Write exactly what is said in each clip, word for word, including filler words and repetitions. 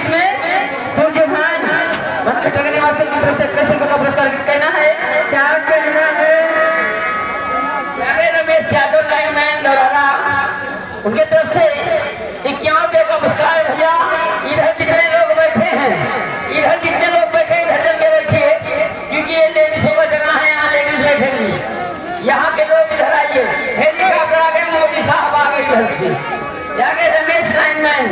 में सूर्यभान, मनखटक निवासी की तरफ से कैसे का पुरस्कार कहना है, क्या कहना है? अरे रमेश यादव, लाइनमैन डोराला, उनके तरफ से इक्यावन रुपये का पुरस्कार। भैया, इधर जितने लोग बैठे हैं, इधर जितने लोग बैठे हैं, इधर चल के बैठिए, क्योंकि ये लेडीजों का जगह है, यहाँ लेडीज बैठेंगी। यहाँ के लोग इधर आइए, हेलीकॉप्टर आ गए, मोदी साहब आ गए इधर से। यहाँ के रमेश लाइनमैन,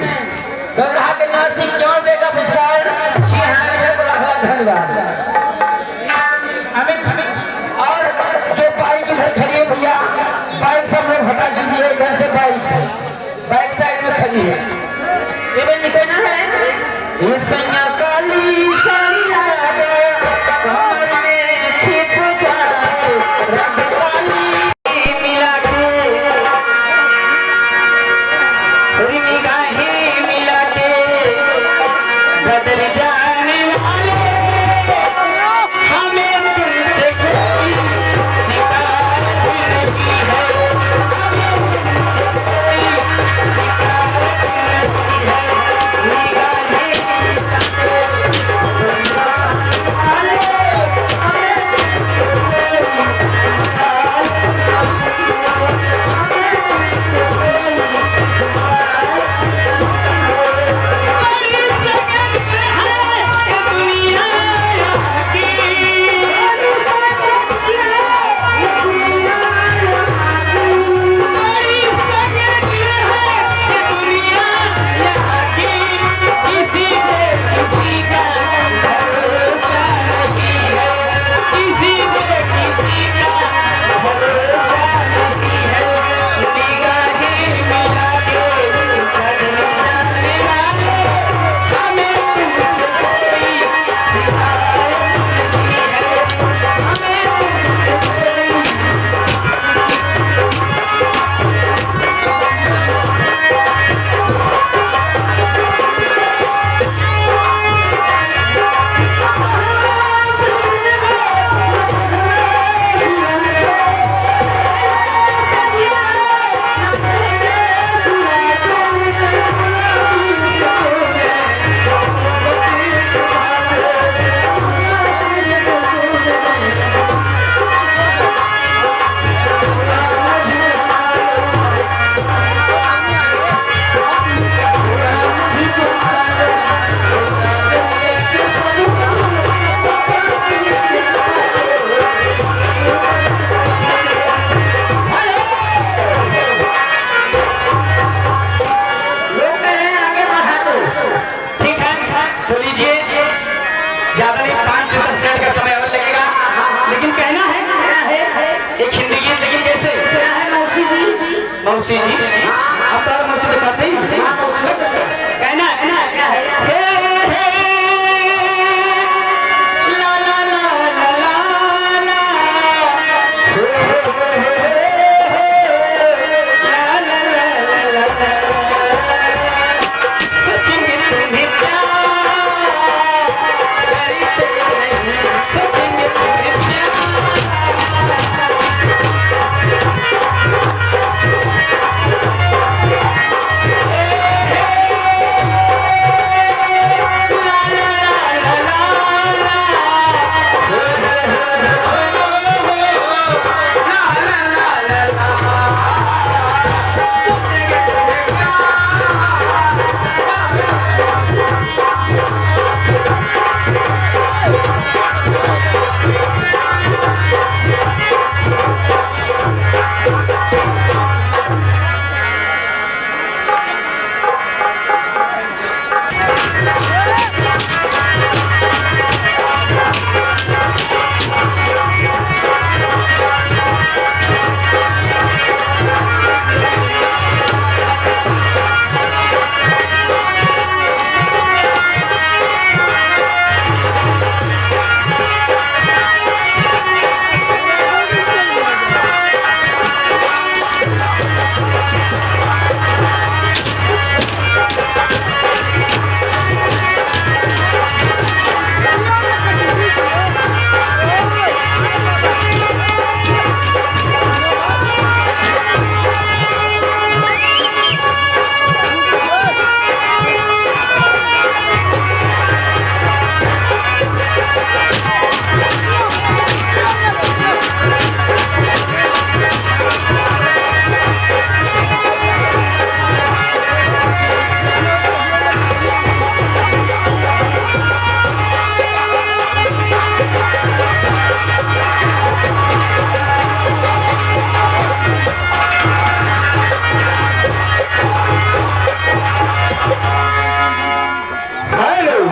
डोरहा के नासिक क्यों बेटा पुरस्कार, सिंहार इधर को लाख लाख धन्यवाद। अमित, और जो बाइक इधर खड़ी है भैया, बाइक सब लोग हटा दीजिए इधर से, बाइक, बाइक साइड में खड़ी है, ये भाई निकलना है। ये सैया काली साड़ी लगा दे, कमर में छिप जाए, रजकाली मिला के, थोड़ी निगाहें मिला के, बदल जाने वाले, हमें तुमसे कोई शिकायत नहीं है, हमें तुमसे कोई शिकायत नहीं है। निगाहें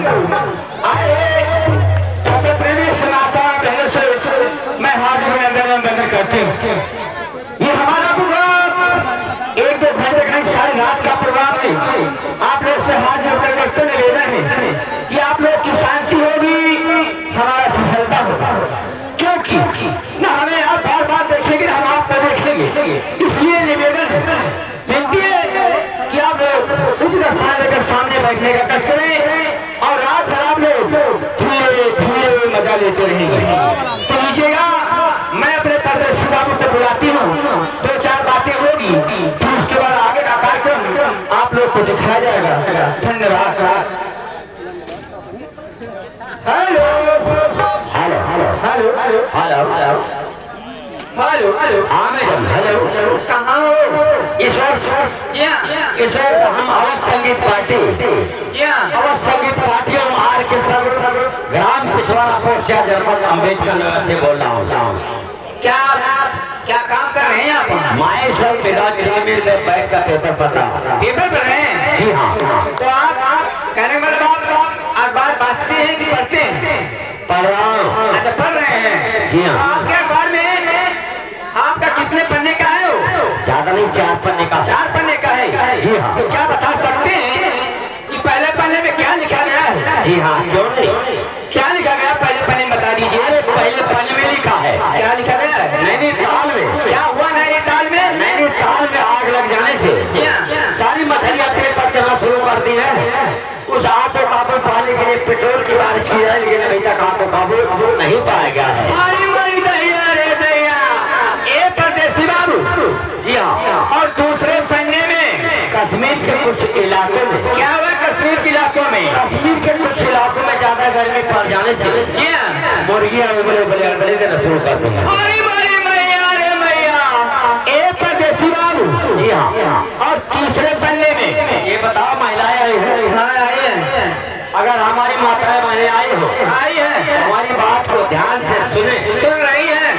आए, सबसे प्रेमी से माता बहनों से मैं हार्दिक अभिनंदन, अभिनंदन करती हूँ। ये हमारा प्रोग्राम एक दो घंटे का नहीं, सारी रात का प्रोग्राम है। आप लोग से हाथ जोड़ कर निवेदन है कि आप लोग की शांति होगी, हमारा सफलता होगा। क्योंकि ना हमें आप बार बार देखेंगे, ना हम आपको देखेंगे, इसलिए निवेदन है, विनती है कि आप लोग उचित स्थान लेकर सामने बैठने का कष्ट करें और रात भर आप लोग धीरे धीरे मजा लेते रहेंगे। तो लीजिएगा, मैं अपने परदेसी बाबू को बुलाती हूँ, दो चार बातें होगी, फिर उसके बाद आगे का कार्यक्रम आप लोग को दिखाया जाएगा। धन्यवाद। Hello, hello, hello, hello, hello, hello, hello, hello. हाँ मैडम, हेलो। कहाँ हो? इस वक्त, जी हाँ। इस वक्त हम अवध संगीत पार्टी, जी हाँ। अवध संगीत पार्टी एवं आर के संग ग्राम पिछवाड़ा पोस्ट जनपद अम्बेडकर नगर से बोल रहा हूँ। क्या, क्या काम कर रहे हैं आप? मैं सर विराट फिल्म में बैठ का पेपर पढ़ रहा हूँ। पेपर पढ़ रहे हैं? जी हाँ। तो आप, आप कहने का मतलब आप अखबार बांटते हैं कि पढ़ते हैं? पढ़ रहा हूँ। अच्छा, पढ़ रहे हैं। जी हाँ। तो आपके अखबार में आपका कितने पन्ने का है वो? ज्यादा नहीं, चार पन्ने का। चार पन्ने का है? जी हाँ। तो क्या बता सकते हैं कि पहले पन्ने में क्या लिखा गया है? जी हाँ, क्यों नहीं? क्या लिखा गया, पहले पन्ने में बता दीजिए। अरे, पहले पन्ने में लिखा है। क्या लिखा गया है? नैनीताल में। क्या हुआ नैनीताल में? नैनीताल में आग लग जाने से जी हाँ। सारी मछलियाँ पेट पर चलना शुरू कर दी है। उस आग को काबू पाने के लिए पेट्रोल की बारिश की जाए, लेकिन अभी तक आग को काबू नहीं पाया गया है। अरे मरी दैया रे दैया, ए परदेसी बाबू। जी हाँ। और दूसरे पन्ने में कश्मीर के कुछ इलाकों में। क्या हुआ कश्मीर के इलाकों में? कश्मीर के कुछ इलाकों में ज्यादा गर्मी पड़ जाने से जी हाँ। मुर्गियाँ उबले उबले अंडे देना शुरू कर दी हैं। अरे, अरे, मैया रे मैया, ए परदेसी बाबू। जी हाँ। और तीसरे पन्ने में। ये बताओ, महिलाएं आई हैं? हाँ, आई हैं। अगर हमारी माताएं बहनें आई हो, आई हैं। हमारी बात को ध्यान से सुने। सुन रही हैं।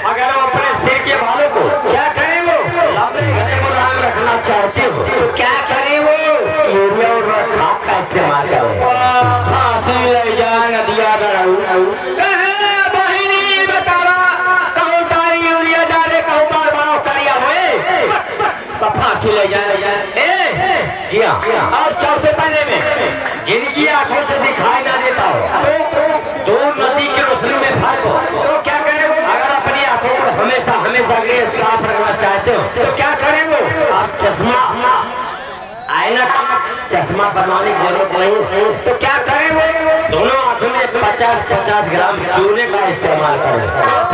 अगर वो अपने सिर के बालों को क्या करें वो? लंबे घने मुलायम रखना चाहती हो, तो क्या करें वो? यूरिया और खाद का इस्तेमाल करें। वाह, फांसी ले जा नदिया गड़ाऊ। कहे बहिनी बतावा, कहूँ तारी यूरिया जा रे, कहूँ बार बार करिया होए। तो फांसी ले जाए। ए, जी हाँ। और चौथे पन्ने में जिनकी आंखों से दिखाई ना देता हो, तो दो नदी के रोशनी में फर्क हो। तो क्या करें वो? अगर अपनी आंखों को हमेशा, हमेशा के लिए साफ रखना चाहते हो, तो क्या करें वो? आप चश्मा, ऐनक, चश्मा बनवाने की जरूरत नहीं। तो क्या करें वो? दोनों आंखों में पचास पचास ग्राम चूने का इस्तेमाल करें।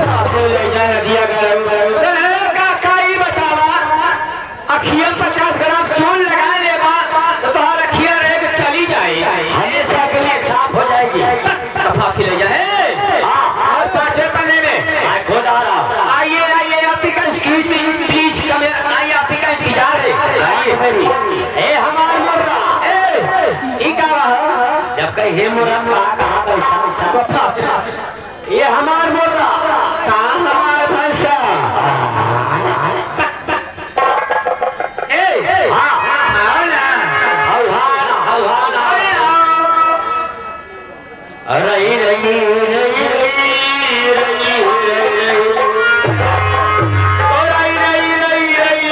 आपको ले जाए नदिया गरम। तो का, का ई बतावा, अखिया पचास ग्राम चून लगा लेबा, तो तोहार अखिया रेग चली जाए। हमेशा के लिए साफ हो जाएगी। तो फांसी ले जाए। हाँ। और पांचवें पन्ने में। मैं खुद आ रहा हूँ। आइए, आइए, आपका excuse me, please come here, आइए, आपका इंतजार है। आइए मेरी। ए, हमार मुर्रा। ए, ई का रहा? जब कहीं हे मुर्रा, कहाँ, कहाँ बैठा, बैठा? तो फांसी। ये हमार मुर्रा, कहाँ हमार भैंसा? ए, हाँ, हाँ, ना। हल्ला ना, हल्ला ना। रही, रही, रही। ओ रही, रही, रही।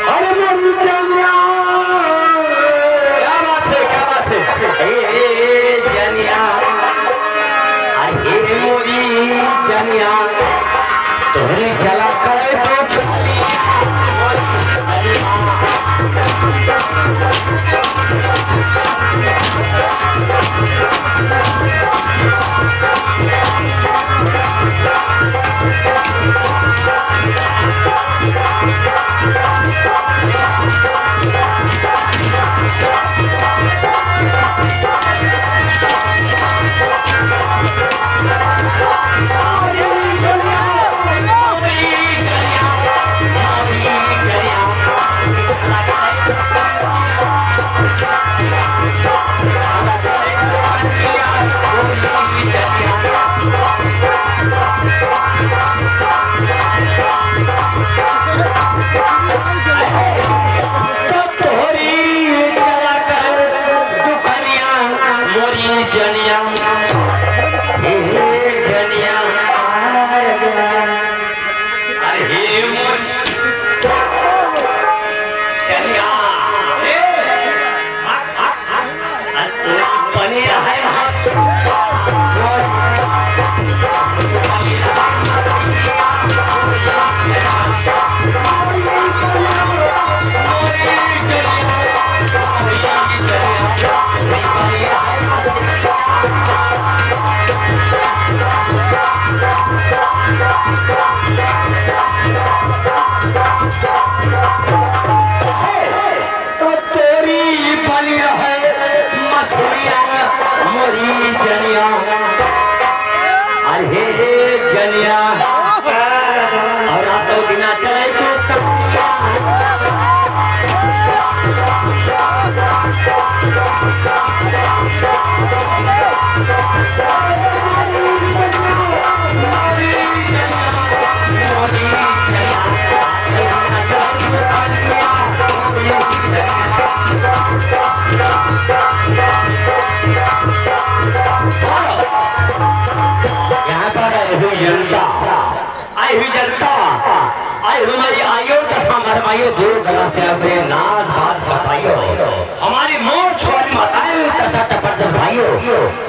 अरे मोरी चंद्रा। क्या बात है, क्या बात है? यहाँ पर आई हुई जनता, आई हुई जनता, आई हुई हमारी आइयो तथा हमारे माइयो, दूर दराज से आते हैं, नाथ बात बताइयो। हमारी मोर्च वाली माताएं तथा चपरचप भाइयों,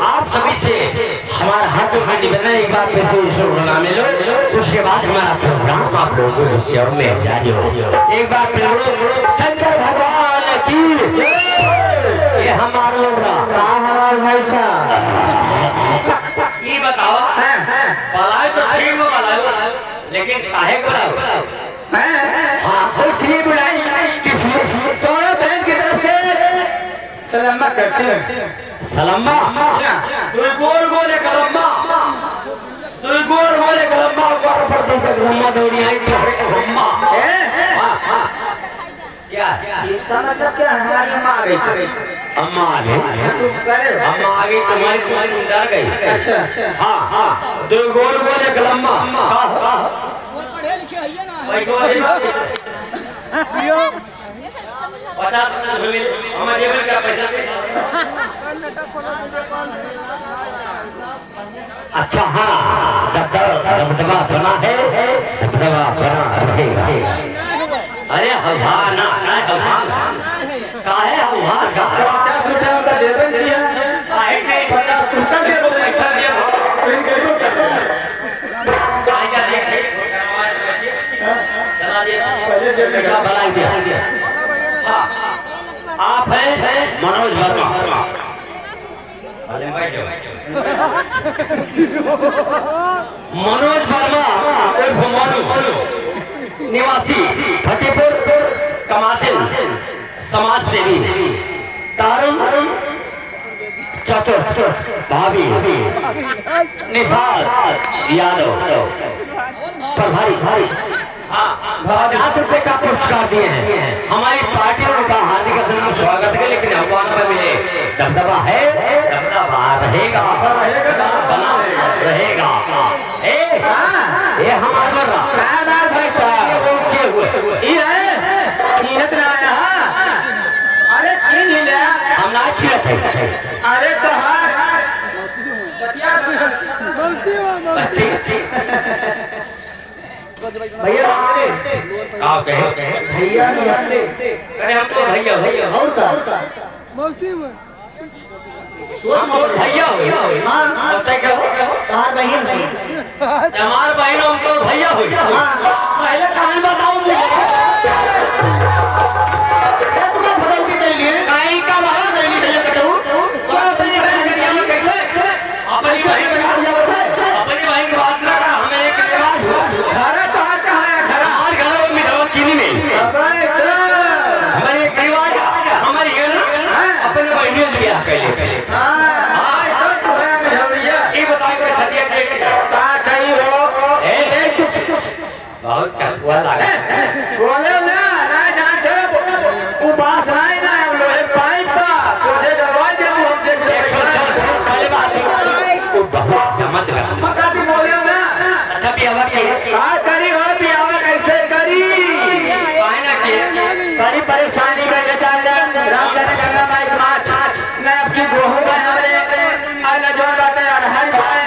आप सभी से हमारा हाथ जोड़ के निवेदन है, एक बार फिर से ईश्वर को नाम ले लो, उसके बाद हमारा प्रोग्राम आप लोगों को शेयर में जारी हो। एक बार प्रेम करो, शंकर भगवान की जय। ये हमारा लोग रहा। का हमार भाई साहब? ये बताओ, हाँ, हाँ। बलाए तो ठीक हो, बलाए, लेकिन काहे को बलाए? हाँ, हाँ, कुछ नहीं बुलाई, किसलिए? दोनों बहन की तरफ से सलामा करते हैं। सलामा? हाँ। तू गोल गोल एक लम्बा, तू गोल गोल एक लम्बा, ऊपर ऊपर दस एक लम्बा दौड़ी आई तो है लम्बा। हैं? हाँ, हाँ। क्या? इसका मतलब क्या है? हमारी अम्मा आ गई। अम्मा आ गई। तुम करे हो? अम्मा आ गई, तुम्हारी, तुम्हारी डर गई। अच्छा। हाँ, हाँ। दो गोल गोल एक लम्बा। हाँ, हाँ। वो पढ़े लिखे है ना। भाई, गोल एक। पचास, हमारे जेब में क्या पैसा? अच्छा, हाँ, दबदबा, दबदबा बना है, दबदबा बना रहेगा। अरे हवा ना, ना हवा, काहे हवा का? पचास रुपया का दे दे दिया। काहे के? पचास रुपया दे दो, पैसा दे दो। इनके को क्या? आइए, देखिए। चला दिया। पहले जेब में क्या भलाई दिया? हाँ। आप हैं मनोज वर्मा। मनोज वर्मा उर्फ मनु, निवासी फतेहपुर कमासिन, समाज सेवी तारुण चतुर, भाभी निषाद यादव, प्रभारी। हाँ, पचास रुपए का पुरस्कार दिए हैं। हमारी पार्टी उनका हार्दिक अभिनंदन, स्वागत है, लेकिन अखबार में मिले दबदबा है, दबदबा रहेगा, बना रहेगा। ए, हाँ। ये हमारा रहा। दार भाई साहब। ये वो किए हुए। ये है, कीनत ना आया, हाँ। अरे, छीन ही लिया। हम ना छीनत है। अरे, तो हाँ। बच्ची। भैया नमस्ते। का कहे? भैया नमस्ते। अरे हम तो भैया, भैया। और का? मौसी में। हम तो भैया हो। हाँ। और तै क्या हो? तोहार बहिन हो। हमार बहिन हम तो भैया हो। हाँ। पहले कहानी बताओ मुझे। ये तुमको बदल के चाहिए। काई का बाहर नहीं भैया कटू। अपनी बहन के यहाँ कैसे? अपनी बहन के यहाँ कैसे? अपनी बहन की बात ना कर, हमें एक रिवाज हुआ। घर तो हर कहाँ है? घर हमारे घर में मिठाई चीनी में। अबे तो। हमारे एक रिवाज है, हमारे घर ना, हाँ। अपने बहनियों से ब्याह कर लेते हैं। हाँ, हाँ। तो तुम्हारा मिठाई ये बताओ कि सदिया के का कही हो? ए? बहुत चकुआ लगा। बोले ना, ना जानते हो, उपास आए ना, हम लोहे पाइप का, तुझे दरवाजे मुंह हमसे पहले बात है। वो बहुत जमत लगा। पता भी बोले ना। अच्छा, बियाह के। का करी हो, बियाह कैसे करी? काहे ना के? बड़ी परेशानी में लेकर राम धनी गंगा माई के माछ। मैं आपकी बहू है, हमरे आला जोन बाटे अरहर भाई,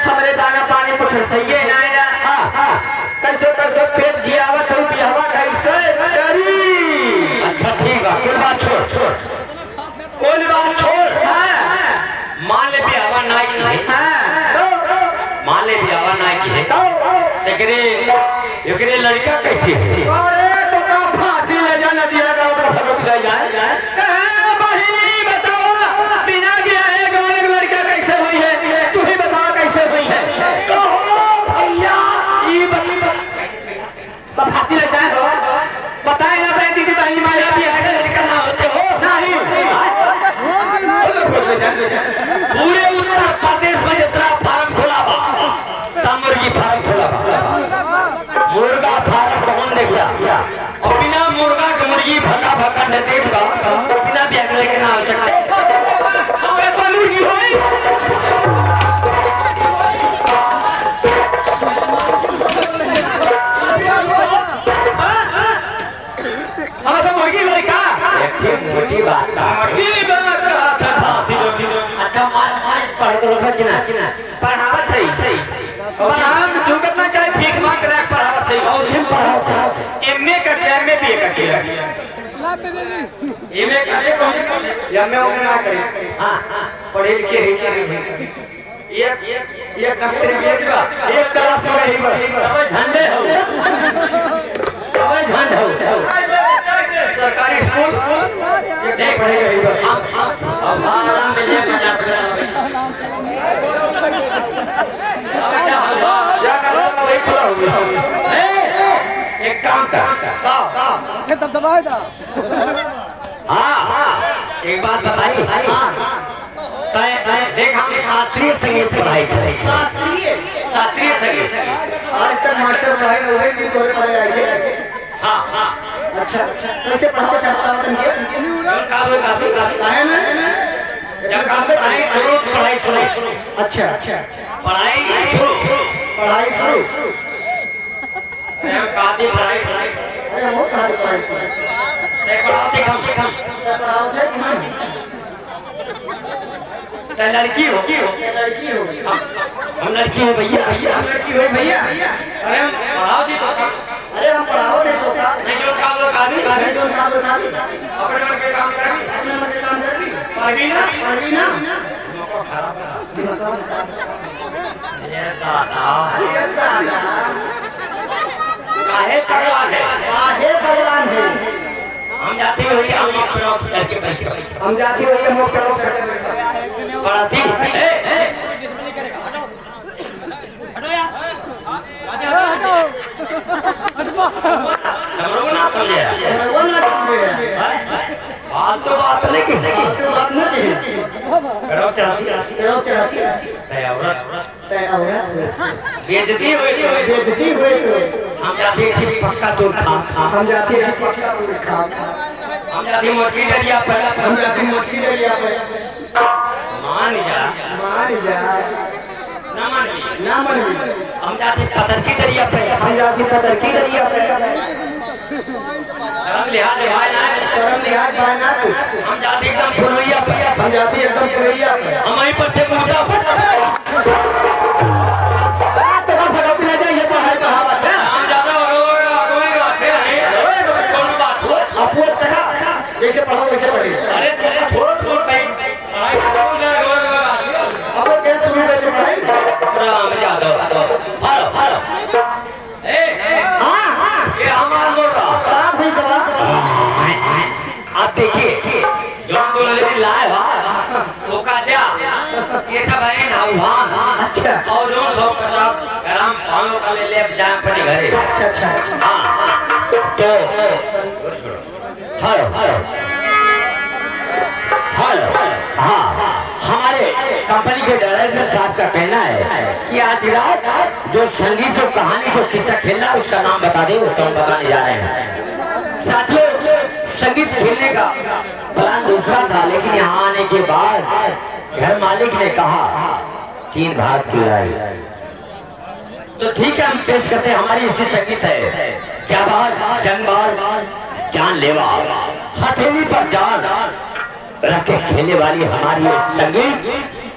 हमरे दाना पानी कुछ सही है ना। हाँ, हाँ। कैसे, कैसे पेट जियावत हूँ, बियाहवा कैसे करी? अच्छा, ठीक बा, कुल बात छोड़, छोड़। कुल बात छोड़। हाँ। मान ले, बियाहवा ना की है। हाँ। मान ले, बियाहवा ना की है। तो? एकरे, एकरे लड़का कैसे है? अरे, तो का फांसी ले जा, नदिया का ऊपर फटक जाए, जाए। कहाँ बहिनी बताओ, बिना बियाहे गौने के लड़का कैसे हुई है? तू ही बताओ कैसे हुई है? तो हो भैया, ई बनी बनी। तो फांसी लग जाए हो? बताए ना बहन जी, बहन जी, मारे भी ऐसे लड़का ना होते हो। नहीं। पूरे उत्तर प्रदेश में जितना फार्म खोला बा, सब मुर्गी फार्म खोला बा। मुर्गा फार्म कौन लेके आ? और बिना मुर्गा के मुर्गी भका भका न देख बा, बिना ब्याह के लेके ना आ सकते। तो ऐसा मुर्गी होई? समझ तो मुर्गी लड़का। एक ठे मोटी बात का। मोटी बात का था। अच्छा, मार, मार, पढ़ तो रखा कि ना? पढ़ावत है। और हम जो करना चाहे, ठीक मार कर पढ़ावत है। और हम पढ़ाओ, पढ़ाओ। एमए कर, एमए बीए कर दिया। एमए करे, एमए उमए ना करे। हाँ, हाँ, पढ़े लिखे है। एक, एक, एक अक्षर में एक बा, एक तरफ से रही बा। तबे झंडे हो। तबे झंड हो। सरकारी स्कूल, एक तरफ पढ़े रही बा। हम, हम, हम आराम में ले बजा। क्या करना, वही खड़ा हो गया। ए, एक काम कर। का, का? ये दबदबा है ना? हाँ, हाँ, एक बात बताई। हाँ, हाँ। तय, तय, देख, हम शास्त्रीय संगीत पढ़ाई करे। शास्त्रीय? शास्त्रीय संगीत। आज तक मास्टर पढ़ाई नहीं हुई कि तोरे पढ़ाई आई है। हाँ, हाँ। अच्छा, कैसे पढ़ावा चाहता हो तुम ये? बोल, का बोल, का बोल, का बोल? काहे में? जब काम पे पढ़ाई शुरू, पढ़ाई शुरू। अच्छा। पढ़ाई शुरू। पढ़ाई शुरू। अरे हम कहाँ थे पढ़ाई, पढ़ाई? अरे हम कहाँ थे पढ़ाई, पढ़ाई? नहीं, पढ़ाओ थे हम, हम। क्या पढ़ाओ थे हम? तो लड़की हो, की हो? क्या लड़की हो? हम, हम लड़की हो भैया, भैया। हम लड़की हो भैया। अरे हम पढ़ाओ थे तो का? अरे हम पढ़ाओ थे तो का? नहीं, जो काम लोग आदमी, नहीं, जो काम लोग आदमी। अपने मन के काम करेंगे। अपने मन के काम करेंगे। पढ़ी ना? पढ़ी ना? ये दादा। ये दादा। काहे पगलान है? काहे पगलान है? हम जाते हुए हम मुँह पे रॉक करके बैठे। हम जाते हुए मुँह पे रॉक करके बैठे। पढ़ाती। ए, ए। हटो यार। हमरो ना समझे। हमरो ना समझे। फालतू बात नहीं की। फालतू बात नहीं की। रॉक चढ़ाती। रॉक चढ़ाती। ए, औरत। तय औरत। बेइज्जती हुई तो। बेइज्जती हुई तो। हम जाते हैं पक्का तोर खा। हम जाते हैं पक्का तोर खा। हम जाते हैं मोटकी डरिया पर। हम जाते हैं मोटकी डरिया पर। मान जा। मान जा। ना मान भी। ना मान भी। हम जाते हैं पतर की डरिया पर। हम जाते हैं पतर की डरिया पर। शर्म लिहाज भाई ना। शर्म लिहाज भाई ना। हम जाती एकदम फुलवैया पे। हम जाती एकदम फुलवैया पे। हम वहीं पर थे पूजा। बात तो फटाफट ले जाइए, तो है कहावत है। हम ज्यादा कोई बात है, कोई बात हो। अब वो कहा, जैसे पढ़ो वैसे पढ़िए। अरे, थोड़ा, थोड़ा, थोड़ा भाई। अब वो क्या शुरू कर पढ़ाई? राम यादव। Hello, hello. ए, हाँ, हाँ। ये हमार बोल रहा। का भैंसवा? आप देखिए, जो तुम लेके लाए हो, वो का क्या? ये सब है ना, वहाँ। अच्छा। और जो सौ पचास ग्राम पानो का ले, ले जाए अपने घरे। अच्छा, अच्छा। हाँ, तो हेलो, हेलो, हेलो, हाँ, हमारे कंपनी के डायरेक्टर साहब का कहना है कि आज रात जो संगीत, जो कहानी, जो किस्सा खेलना है, उसका नाम बता दे, उसका हम बताने जा रहे हैं। साथियों, संगीत खेलने का प्लान दूसरा था, लेकिन यहाँ आने के बाद घर मालिक ने कहा, "चीन भारत की लड़ाई।" तो ठीक है, हम पेश करते हैं, हमारी इसी संगीत है, जाबाज, जंगबाज, जानलेवा, हथेली पर जान रख के खेलने वाली हमारी ये संगीत,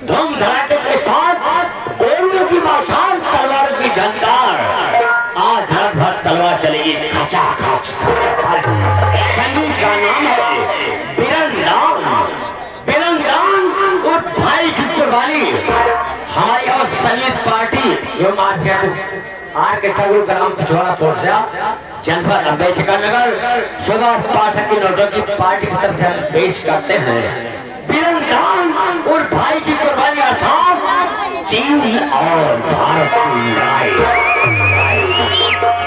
धूम धड़ाके के साथ गोलियों की बौछार, तलवारों की झंकार। आज रात भर तलवार चलेगी, खचा खच, खचा खच। संगीत का नाम है बिरंदान। बिरंदान उर्फ भाई की कुर्बानी। हमारी और संगीत पार्टी, जो मार्केट आर के ठाकुर ग्राम पिछवाड़ा पोरसा, जनपद अम्बेडकर नगर, सुभाष पाठक की नौटंकी पार्टी की तरफ से हम पेश करते हैं बिरंदान उर्फ भाई की कुर्बानी अर्थात चीन और भारत की लड़ाई।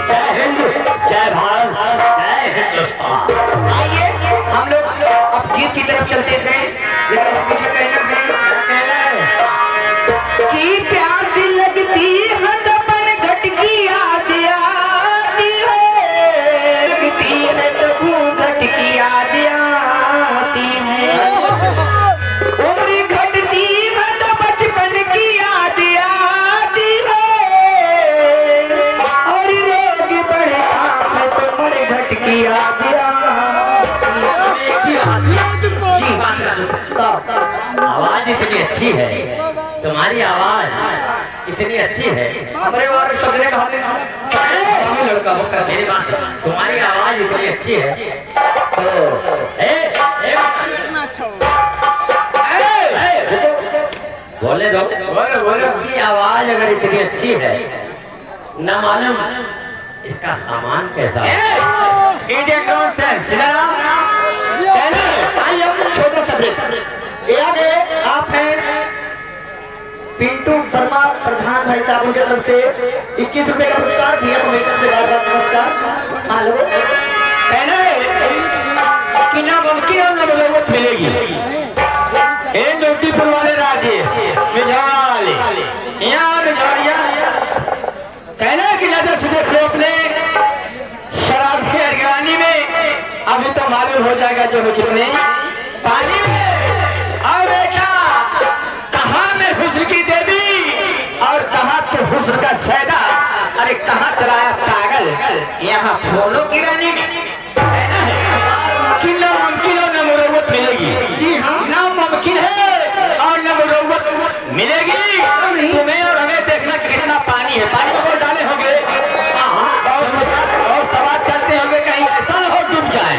जय हिंद, जय भारत, जय हिंदुस्तान। आइए, हम लोग अब गीत की तरफ चलते हैं। लेकिन मुझे कहना है, कहना है कि प्यास लगती है तो अपन घट की याद आती है, लगती है तो घूंघट की याद आती है। उम्र घटती है तो बचपन की याद आती है, और रोग बढ़ता है तो मरघट की याद आती है। अच्छी है, तुम्हारी आवाज इतनी अच्छी है। हमारे और सगरे का हमें स्वामी लड़का होकर मेरी बात सुनो। तुम्हारी आवाज इतनी अच्छी है। तो ए, ए, कितना अच्छा हो। ए, ए, रुको। बोले दो। बोलो, बोलो। इसकी आवाज अगर इतनी अच्छी है, ना मालूम इसका सामान कैसा है। ए, इंडिया ग्राउंड से सीधा राम। पहले भाई, हम छोटा सा ब्रेक। ये आ गए, आप हैं पिंटू वर्मा, प्रधान भाई साहब, उनके तरफ से इक्कीस रुपए का पुरस्कार, भैया को मेरी तरफ से बार बार नमस्कार। हेलो। पहले कि ना मुमकिन और ना मरम्मत मिलेगी। ए नोटीपुर वाले राजेश, मिझौरा वाले, यहाँ मिझौरिया कहना कि ज्यादा सुबह से अपने शराब की अगरानी में अभी तो मालूम हो जाएगा जो है कितने पानी में। और बेटा, कहाँ में हुस्न की देवी और कहाँ तो हुस्न का सैदा। अरे कहाँ चलाया पागल, यहाँ फूलों की रानी में। कि ना मुमकिन और ना मरम्मत मिलेगी। जी हाँ। ना मुमकिन है और ना मरम्मत मिलेगी। तुम्हें और हमें देखना कि कितना पानी है। पानी में गोड़ डाले होंगे और, और सवाल करते होंगे, कहीं ऐसा ना हो डूब जाए।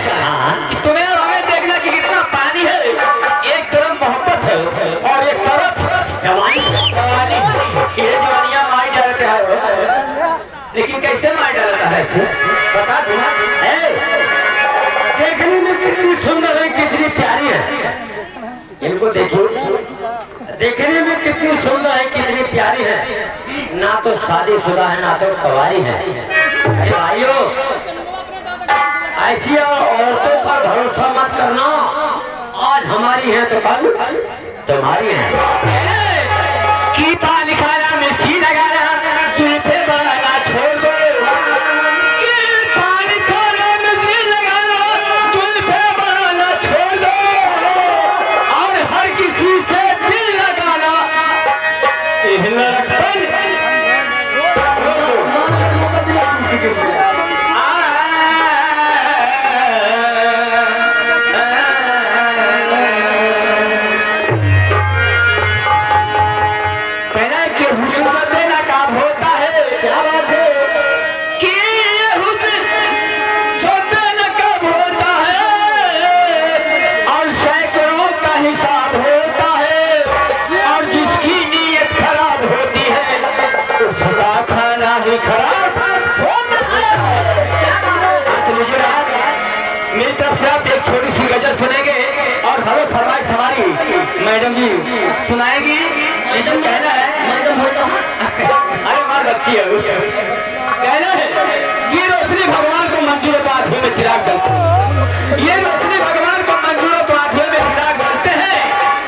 कि तुम्हें और हमें देखना कि कितना पानी है। एक तरफ मोहब्बत है और एक तरफ जवानी, जवानी। ये जवानियां माई जाते हैं। लेकिन कैसे मार डालता है इसे? बता दूं। ए, देखने में कितनी सुंदर है, कितनी प्यारी है। इनको देखो, देखने में कितनी सुंदर है, कितनी प्यारी है। ना तो शादीशुदा है, ना तो कुंवारी है। ए भाइयों, ऐसी औरतों पर भरोसा मत करना। आज हमारी है तो कल तुम्हारी है। कि पानी खाना, मिर्ची लगाना, जुल्फे बढ़ाना छोड़ दो। कि पानी खाना, मिर्ची लगाना, जुल्फे बढ़ाना छोड़ दो। और हर किसी से दिल लगाना, ये लड़कपन पहला कि हुस्न से बेनकाब होता है। क्या बात है? कि ये हुस्न से बेनकाब होता है और सैकड़ों का हिसाब होता है और जिसकी नीयत खराब होती है उसका खाना ही खराब होता है। हाँ, तो मुझे ना, मेरी तरफ से आप एक छोटी सी गजल सुनेंगे और हमें फरमाइश हमारी मैडम जी सुनाएगी। ये जो कहना है, मैडम हो तो, अरे मार बच्ची है वो। कहना है, ये रोशनी भगवान को मंजूर है तो आंखों में चिराग जलते हैं। ये रोशनी भगवान को मंजूर है तो आंखों में चिराग जलते हैं।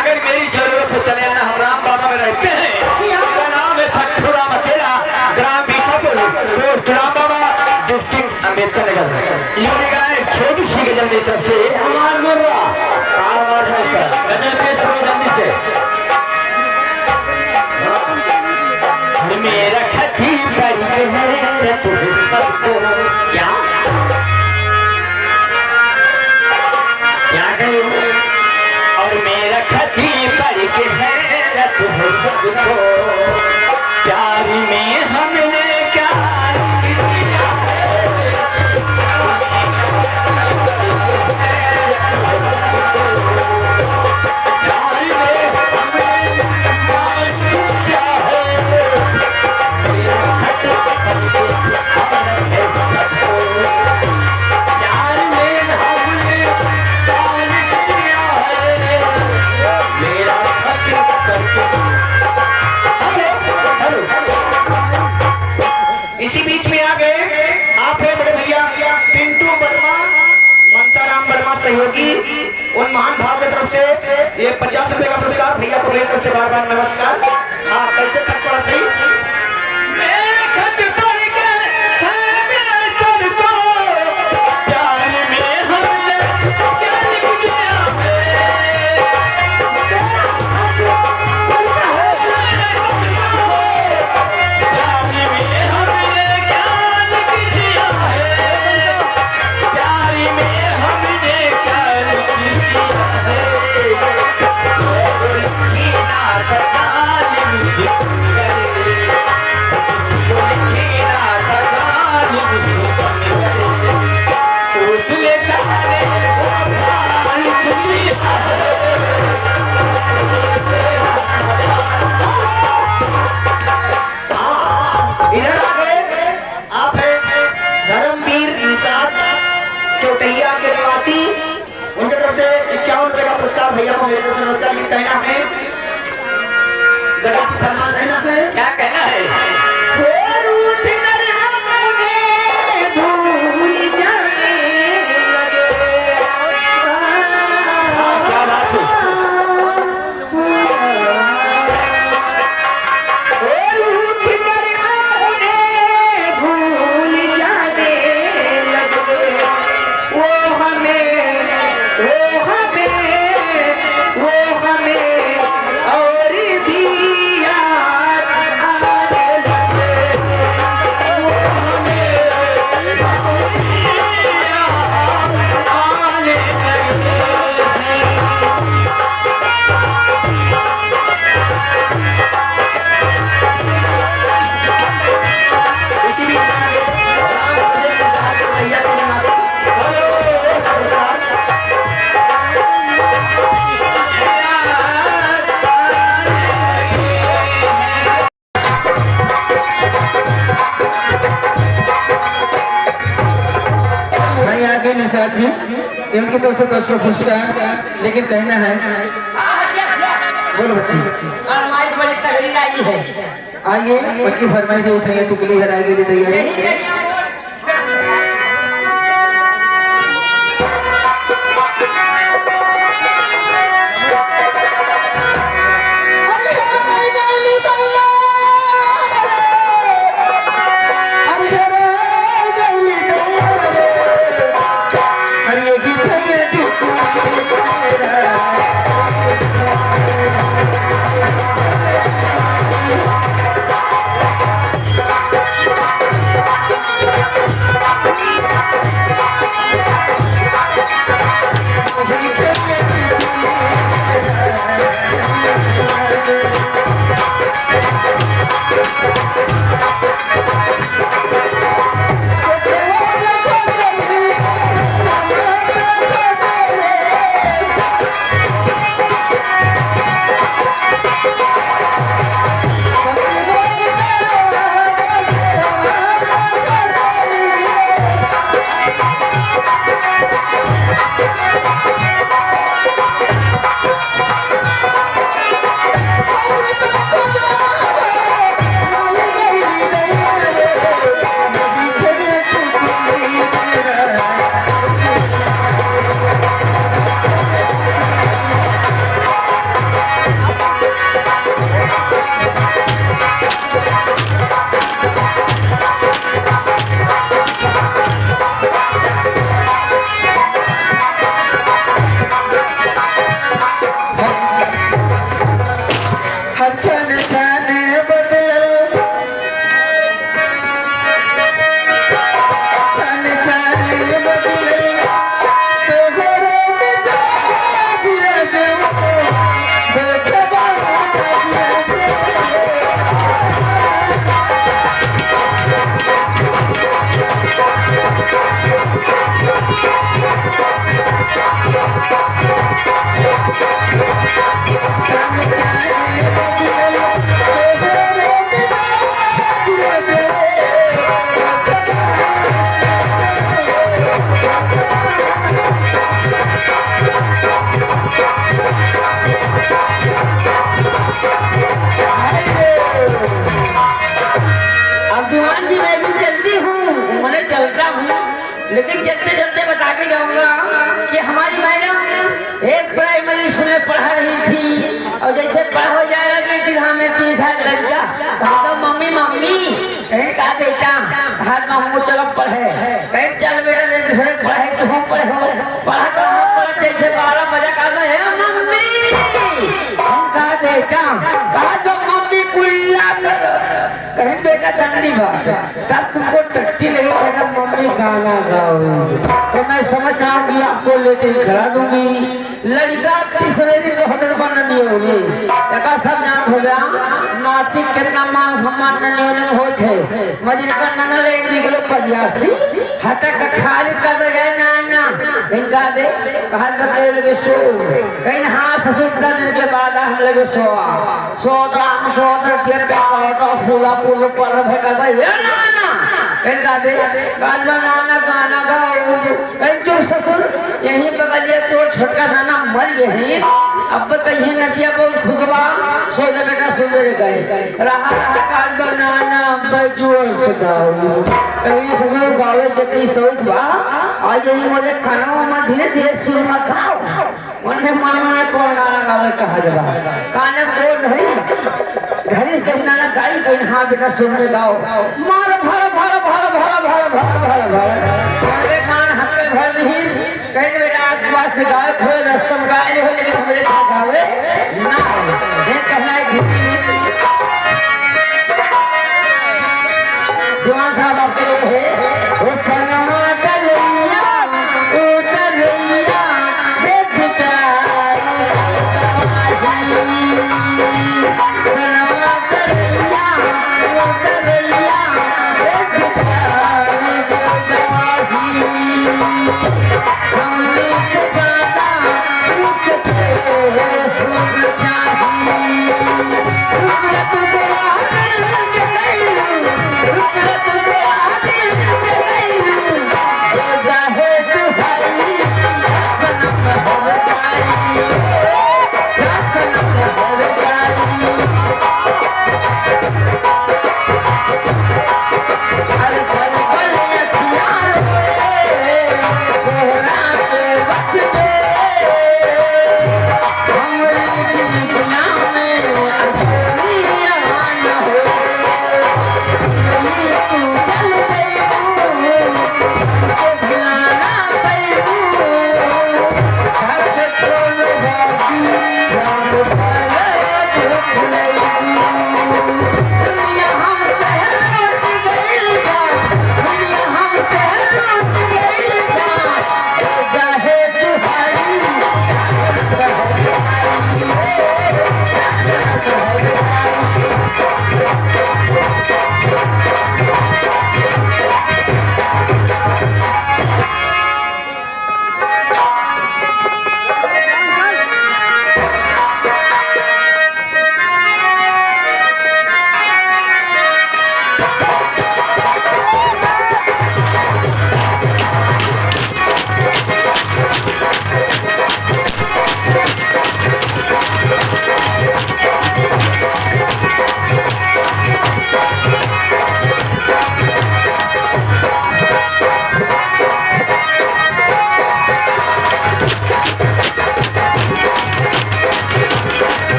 अगर मेरी जरूरत हो चले आना, हम राम बाबा में रहते हैं। मेरा नाम है सच्चू राम अकेला, ग्राम बीठापुर, पोस्ट राम बाबा, डिस्ट्रिक्ट अम्बेडकर नगर। ये गाए छोटी सी गजल की तरफ से। हमार मुर्रा। हमार मुर्रा। गजल पेश करो जल्दी से। और मेरा खती पर है तुम सबको। क्या? क्या कही? और मेरा खती पर के है तुम सबको। प्यार में हमने क्या किया है? प्यार में हमने क्या किया है? प्यार में हमने क्या किया है? मेरा खत करके। Hello, hello. इसी बीच में आ गए आप हैं बड़े भैया पिंटू वर्मा, मनसाराम वर्मा सहयोगी, उन महान भाव की तरफ से ये पचास रुपए का पुरस्कार भैया को मेरी तरफ से बार बार नमस्कार। हाँ, कैसे खत पढ़ा सही? मेरे खत पढ़ के है मेरे तुमको, प्यार में हमने क्या लिख दिया है? की तरफ से दस को पुरस्कार, लेकिन कहना है, बोलो बच्ची। फरमाइश बड़ी तगड़ी लाई है। आइए, उनकी फरमाइश उठाइए, तुकली हराए के लिए तैयार है। हर छन छन बदलल, छन छन बदलल तोहरो मिजाज रजवा, धोखेबाज रजवा। अब दीवान जी, मैं भी चलती हूँ, मने चलता हूँ, लेकिन चलते चलते बता के जाऊंगा कि हमारी मैडम एक प्राइमरी स्कूल में पढ़ा रही थी और जैसे पढ़ा हो जाएगा कि फिर हमें तीन साल लग जा, तो हम कहा, "मम्मी, मम्मी।" कहीं, "का बेटा?" "घर में हम चलो पढ़े।" कहीं, "चल बेटा, नहीं दूसरे पढ़े, तू हम पढ़े हो।" पढ़ा, पढ़ा, पढ़ा, जैसे बारह बजे का, "हे मम्मी।" हम कहा, "बेटा।" कहा, "तो मम्मी कुल्ला करो।" कहीं, "बेटा, दंडी बात।" तब तुमको टट्टी लगे, "बेटा, मम्मी गाना गाओ।" तो मैं समझ जाऊंगी, आपको लेके खिला दूंगी। लड़का तीसरे दिन बहुत बन नहीं होगी, एका सब जान हो गया। नाती कितना मान सम्मान नहीं होने में होत है। मजिनका ननद एक निकलो पदियासी, हटक खाली कर दे, "ए नाना।" इनका दे, कहा बतले लगे सो। कहीं, "हाँ ससुर, दस दिन के बाद हम लगे सोआ।" सोत राम सोत रतिया पे कौटो फूला पुल पर भे कर भाई, "ए नाना।" इनका दे, कहा, "नाना गाना गाओ।" कहीं, "चुप ससुर, यहीं बगलिया तो छोटका नाना मर गए हैं। अब कहीं नदिया बहुत खुशबा, सो जा बेटा सुबह गए।" रहा रहा काल बा नाना अब जोर से गाओ। कहीं ससुर गावे जतनी शौक बा, आज यही मोरे कानवा में धीरे धीरे सुर में गाओ। मने मने मने कौन गाना गावे कहा जबा। काने बोल धरी, धरी कहीं नाना गाई कहीं, "हाँ बेटा सुन में गाओ।" मार भर भर भर भर भर भर भर भर। हमरे कान हक पे भर नहीं। कहीं बेटा आस पास से गावे, कोई रस्तम गाए हो, लेकिन हमरे पास गावे ना हो। ये कहना है कि जवान साहब आपके लिए है। ओ चनवा कलैया, ओ कलैया, देख प्यार के गवाही। चनवा कलैया, ओ कलैया, देख प्यार के गवाही। हमनी से ज्यादा रुक के हो जाही। रुक के तू बोला दिल के नहीं, रुक के तू बोला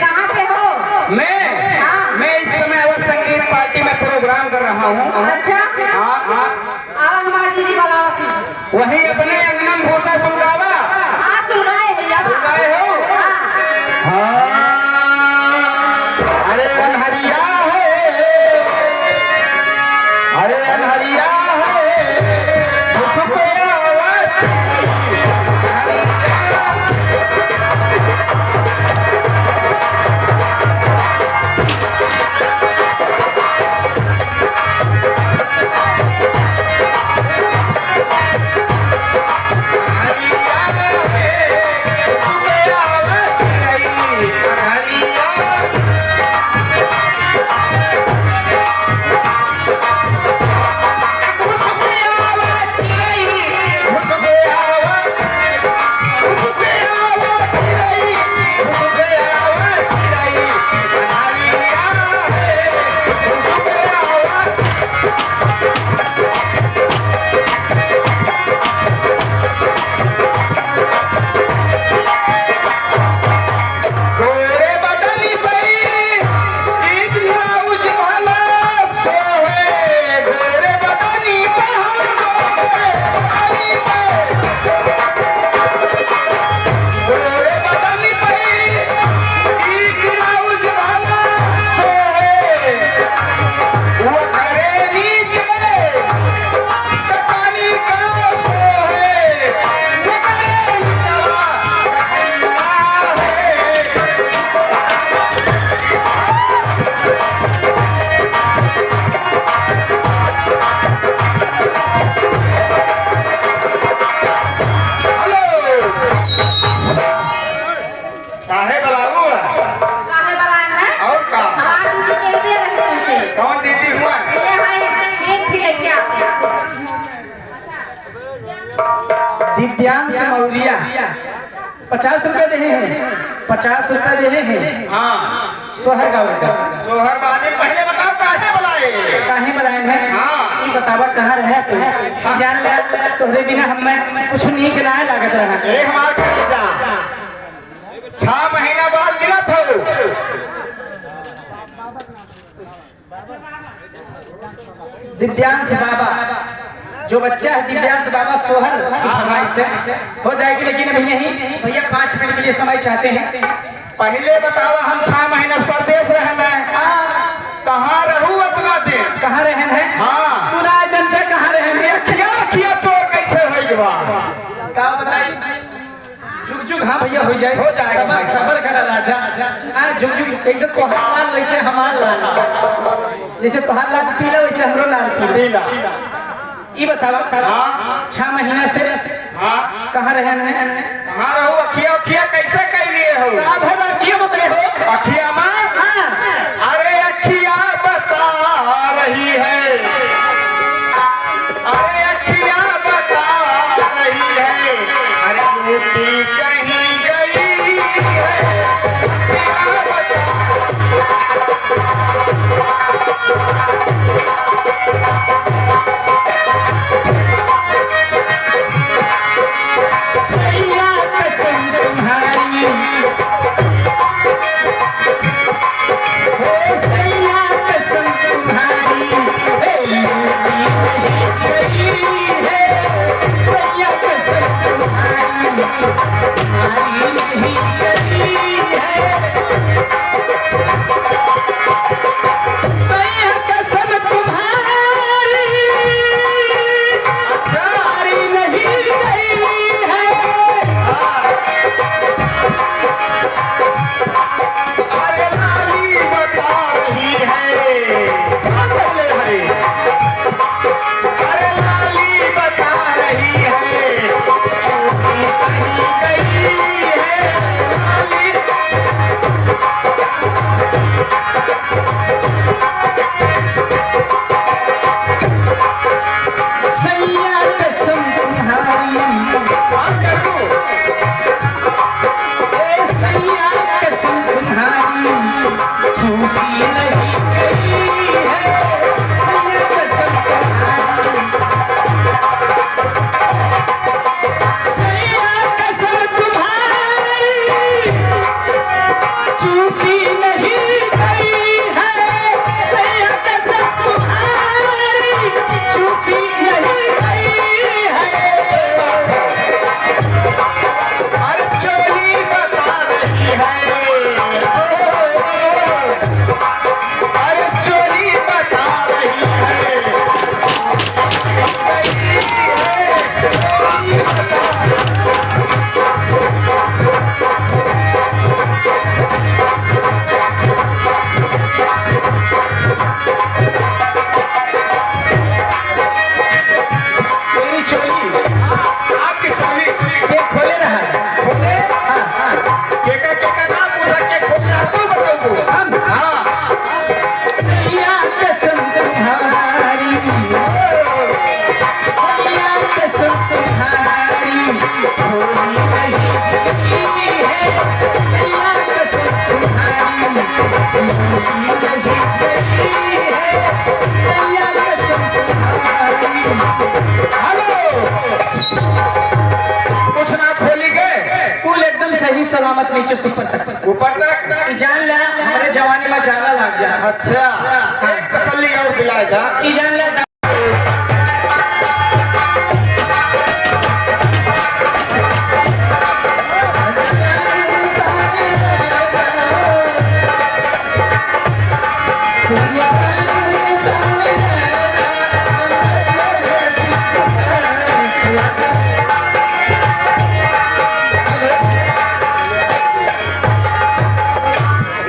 कहाँ पे हो? मैं? हाँ। मैं इस समय अवध संगीत पार्टी में प्रोग्राम कर रहा हूँ। अच्छा। हाँ। आओ हमारे दीदी बुलावत हैं। वही अपने अंगना में भूसा सुलगावा। हाँ, सुलगाए हैं, जावा। सुलगाए हो? हाँ। हाँ। अरे अनहरिया है, अरे अनहरिया है, भुसुक आवा। गोरे बदनी पे एक ब्लाउज वाला सोहे, गोरे बदनी पे, हाँ, गोरे बदनी पे, गोरे बदनी पे एक ब्लाउज वाला सोहे, वो करे नीचे हेलो। काहे बुलाऊ? काहे बुलाए हैं? और का? हमार दीदी के लिए रहे तुमसे। कौन दीदी हुआ? ये है, एक ठे लड़किया। दिव्यांश मौर्या, पचास रुपया देहे हैं, पचास रुपया देहे हैं। हाँ। सोहर गावे का। सोहर बानी, पहले बताओ काहे बुलाए? काहे बुलाए हैं? हाँ। ई बतावा कहाँ रहे तू? हाँ। जान ले, तोहरे बिना हमें कुछ नीक ना लागत रहा। ए हमार करेजा। छह महीना बाद मिलत हो। दिव्यांश बाबा, जो बच्चा है दिव्यांश बाबा सोहर की फरमाइश से हो जाएगी, लेकिन अभी नहीं भैया, पाँच मिनट के लिए समय चाहते हैं। पहले बतावा, हम छह महीना से परदेश रहना है, कहाँ रहू अतना दिन? कहाँ रहन है? हाँ। तू ना जनते कहाँ रहन है? किया, किया तो कैसे होइगा? का बताई? जुग जुग, हाँ भैया, हो जाए। हो जाए, सबर, भाई। सबर करा राजा। हाँ, जुग जुग, जैसे तोहार लाल, वैसे हमार लाल। जैसे तोहार लाल पीला, वैसे हमरो लाल पीला। पीला। ई बतावा, हाँ। छह महीना से हाँ। कहाँ रहन है? कहाँ रहू? अखिया, अखिया कैसे कह लिए हो? का भर अखिया बतले हो? अखिया माँ? हाँ। अरे अखिया बता रही है। अरे अखिया बता रही है, अरे लूटी कहीं गई है। अखिया बता। सैया कसम तुम्हारी। नीचे से ऊपर तक। ऊपर तक? ई जान ला, हमरे जवानी मा जाला लाग जा। अच्छा, एक तसल्ली और दिलाए जा। ई जान ला,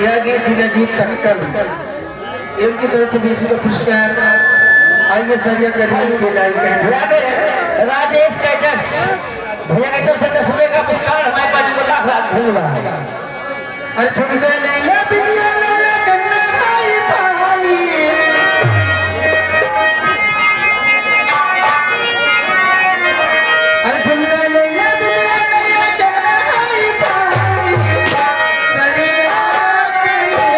या गीत जिला जी टक्कल, इनकी तरफ से बीस रुपये पुरस्कार। आइए सरिया करिए के लाइए। राधे-, राजेश कैटर्स भैया की तरफ से दस रुपये का पुरस्कार हमारे पार्टी को लाख लाख धन्यवाद। अरे झुमका लैला, बिंदिया लैला, कंगना हाई फाई। अरे झुमका लैला, बिंदिया लैला, कंगना हाई फाई। सरिया करिए।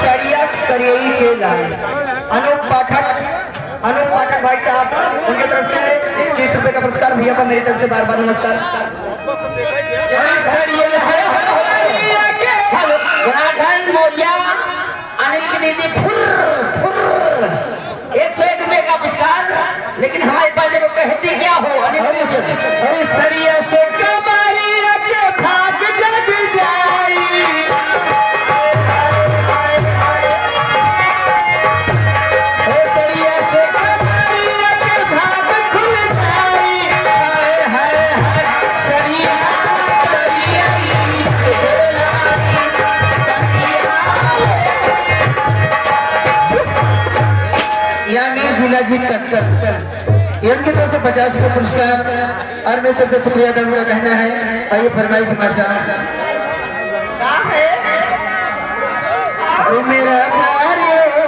सरिया करियई के लाल। अनूप पाठक, अनूप पाठक भाई साहब, उनके तरफ से तीस रुपए का पुरस्कार। भैया को मेरी तरफ से बार बार नमस्कार। जनार्दन मौर्या, अनिल की दीदी, फुर्र, फुर्र। एक सौ एक रुपए का पुरस्कार, लेकिन हमारे पास देखो कहते क्या हो, अरे, अरे सरिया से कमाइया के भाग जग जाई। ओ सरिया से कमाइया के भाग खुल जाई। हाय, हाय, हाय, सरिया, सरिया, यानी जिला जी टक्कर। इनकी तरफ से पचास रुपये पुरस्कार और मेरी तरफ से शुक्रिया अदा का कहना है। आइए, फरमाइश माशाल्लाह। का है? अरे मेरा प्यार यो है।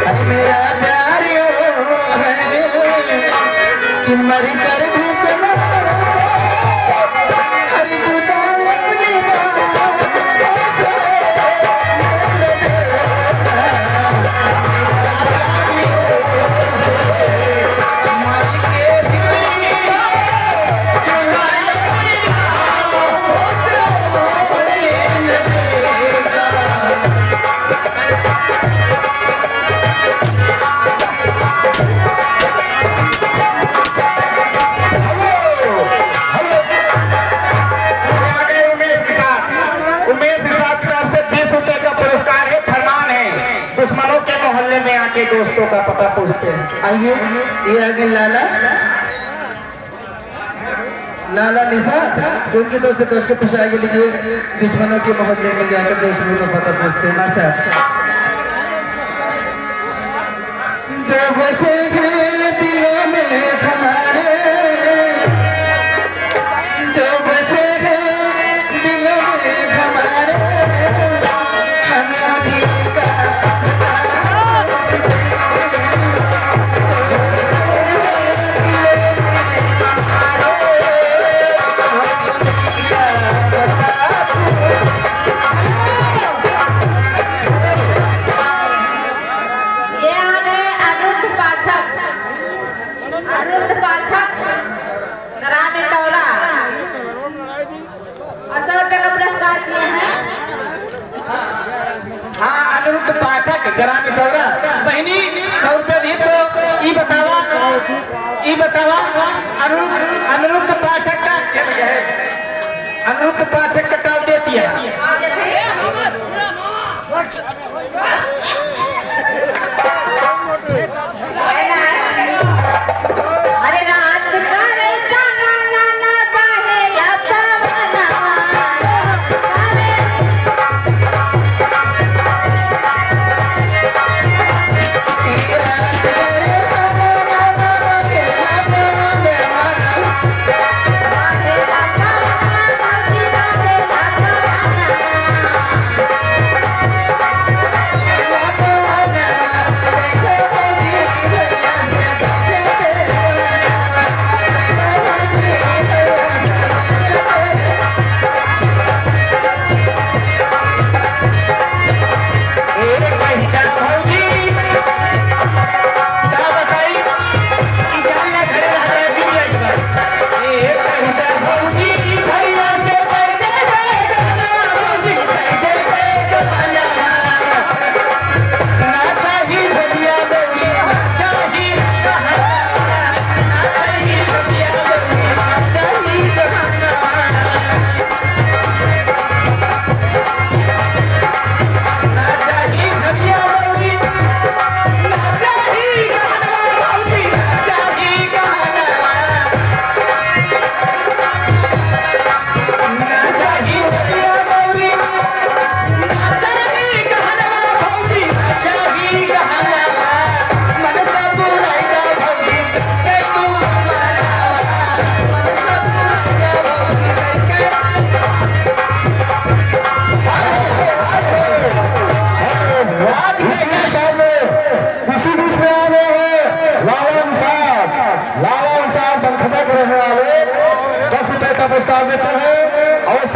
अरे मेरा प्यार यो है कि मर कर भी तुम हर जुदा अपनी बाहों से उमेश निषाद, उमेश निषाद की तरफ से बीस रुपए का पुरस्कार है, फरमान है, दुश्मनों के मोहल्ले में आके दोस्तों का पता पूछते हैं। आइए, ये आगे लाला, लाला निषाद, उनकी तरफ से दस के पुरस्कार के लिए दुश्मनों के मोहल्ले में जाकर दुश्मनों का पता पूछते हैं। मार साहब। जो बसे हैं दिलों में हमारे, जो बसे हैं दिलों में हमारे, हम उन्हीं का पता पूछते हैं। जो बसे हैं दिलों में हमारे, हम उन्हीं का पता पूछते हैं। ये आ गए अनिरुद्ध पाठक, अनिरुद्ध पाठक, ग्राम इंदौरा। और सौ रुपये का पुरस्कार दिए हैं। हाँ, अनिरुद्ध पाठक, ग्राम इंदौरा। बहिनी, सौ रुपये दी तो ई बतावा, ई बतावा, अनिरुद्ध, अनिरुद्ध पाठक का, अनिरुद्ध पाठक का टॉप दे दिया। अरे रात का रे गाना ना ना बहेला पवन।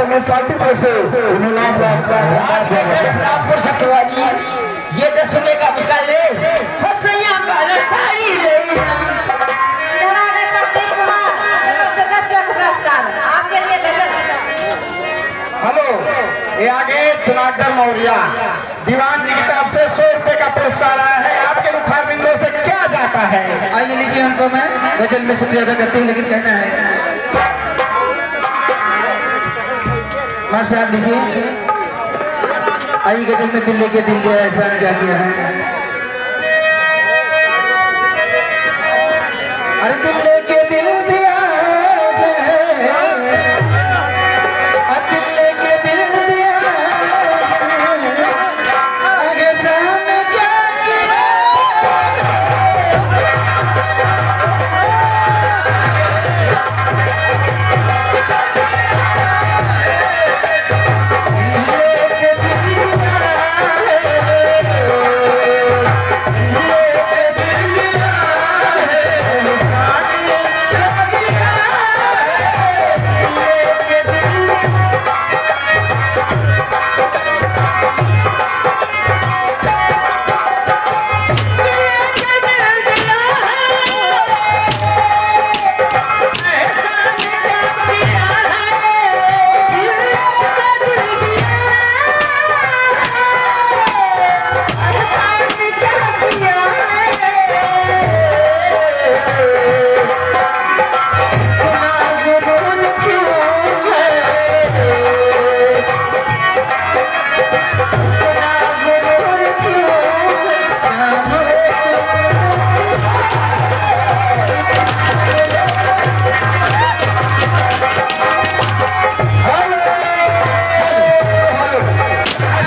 पार्टी तरफ से उन्हें लाख लाख रामपुर सतवारी, ये दस रुपए का पुरस्कार ले, हो सैया का साड़ी ले। इधर आ गए प्रदीप कुमार, ये लोग के दस रुपए का पुरस्कार आपके लिए गजल। हेलो, ये आगे चुनाकदर मौर्या दीवान जी की तरफ से सौ रुपए का पुरस्कार आया है। आपके मुखारबिंदों से क्या जाता है? आइए, लीजिए, हमको, मैं गजल में शुक्रिया अदा करती हूँ, लेकिन कहना है, मास्टर साहब, लीजिए। आई गजल में दिल लेके दिल दिया, एहसान क्या किया है? अरे दिल लेके दिल दिया है, अरे दिल लेके दिल दिया है, एहसान क्या किया?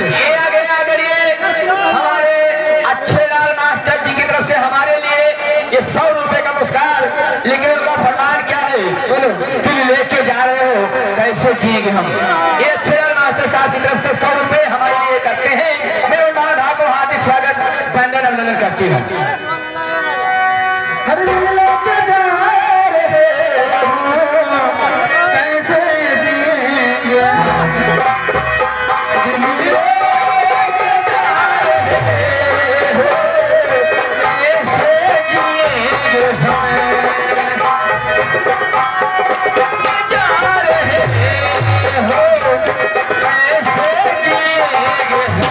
ये आ गया, अगर ये हमारे अच्छे लाल मास्टर जी की तरफ से हमारे लिए ये सौ रुपए का पुरस्कार, लेकिन उनका फरमान क्या है? बोलो। दिल लेके जा रहे हो, कैसे जिएंगे हम? ये अच्छे लाल मास्टर साहब की तरफ से सौ रुपए हमारे लिए करते हैं। मैं उन महानुभाव को हार्दिक स्वागत, वंदन, अभिनंदन करती हूँ। हर दिल लेके जा रहे हो, कैसे जिएंगे? दिल लेके जा रहे हो, कैसे जिएंगे हम? जा रहे हो, कैसे जिएंगे हम?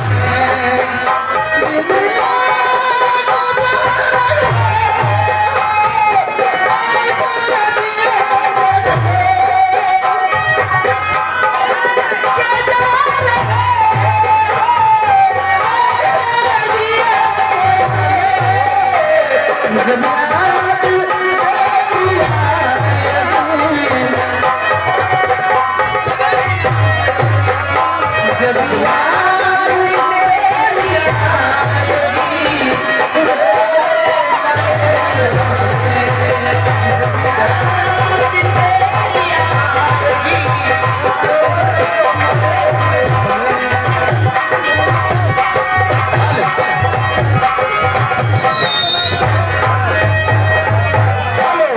चलो,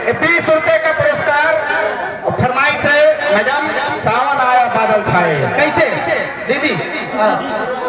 ये बीस रुपए का पुरस्कार और फरमाइश है, मैडम, सावन आया बादल छाए। कैसे दीदी? हाँ।